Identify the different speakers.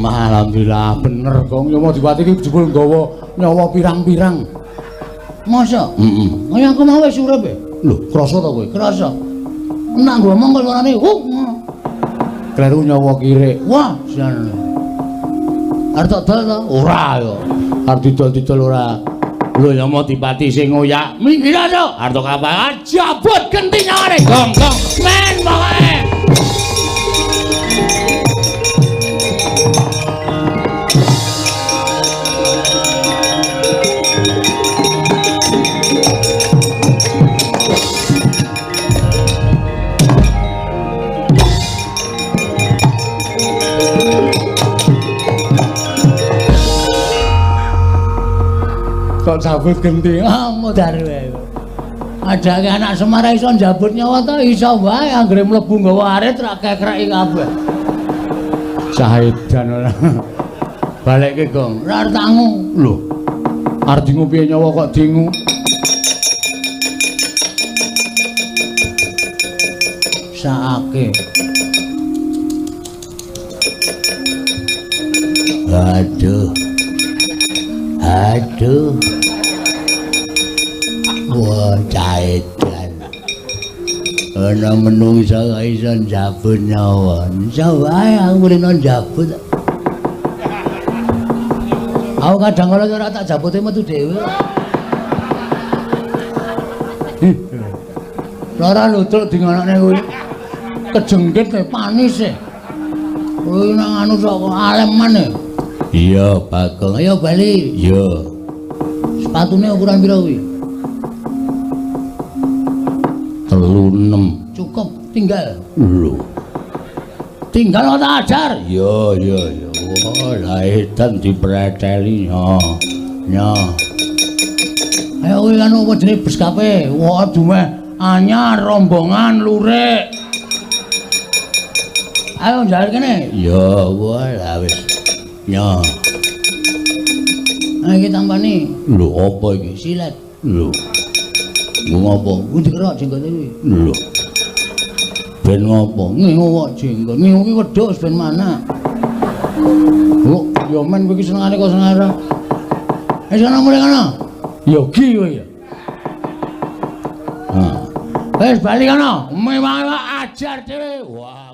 Speaker 1: Alhamdulillah bener Gong. Yamadipati iki jebul nggawa nyawa pirang-pirang. Masa? Heeh. Kaya aku mau wis urip e. Lho, krasa ta kowe? Krasa. Nek ngomong kok suarane, Kleru nyawa kirik. Wah, jan. Arep tak dol ta? Ora ya. Arep didol-didol ora. Lho Yamadipati sing ngoyak, minggir aja. Arep kapal jabut genti nyawane. Gong, gong. Men pokoke. Kok jabut genti? Ah, modar wae. Ajake anak Semar iso njabut nyawa ta iso wae anggere mlebu nggawa arit rak kekreki kabeh. Saedan ora. Balekke, Gong. Ora arep tangu. Lho. Arep dingu piye nyawa kok dingu? Saake. Aduh. Aduh. Wah, caedan. Ana menungsa kok iso njabut nyawa. Iso wae aku rene njabut. Aku kadang kala ora tak jabute metu dhewe. Lara lutruk di ngonokne kuwi. Kejengkit e panis e. Kuwi nang anu sok aleman e. Iya, Bagong. Ayo bali. Iya. Sepatune ukuran pira kuwi? 36. Cukup, tinggal. Lho. Tinggal kok tak ajar. Iya, iya, iya. Wah, lah edan dipreteli. Ya. Ya. Ayo kuwi anu apa jenenge beskape? Wah, dumeh anyar rombongan lurik. Ayo njaluk kene. Iya, wah lah wis. Ya. Nah, iki tampani. Lho, apa iki? Silet. Lho. Nggo ngopo? Kuwi dikerok jenggote kuwi. Lho. Ben ngopo? Ngingu kok jenggot. Ngingu ki wedhus ben mana? Lho, ya men kowe iki senengane kok senengane. Wis ana mulih kono. Ya gi kowe ya. Ha. Wis bali kono. Mewah ajar dhewe. Wah.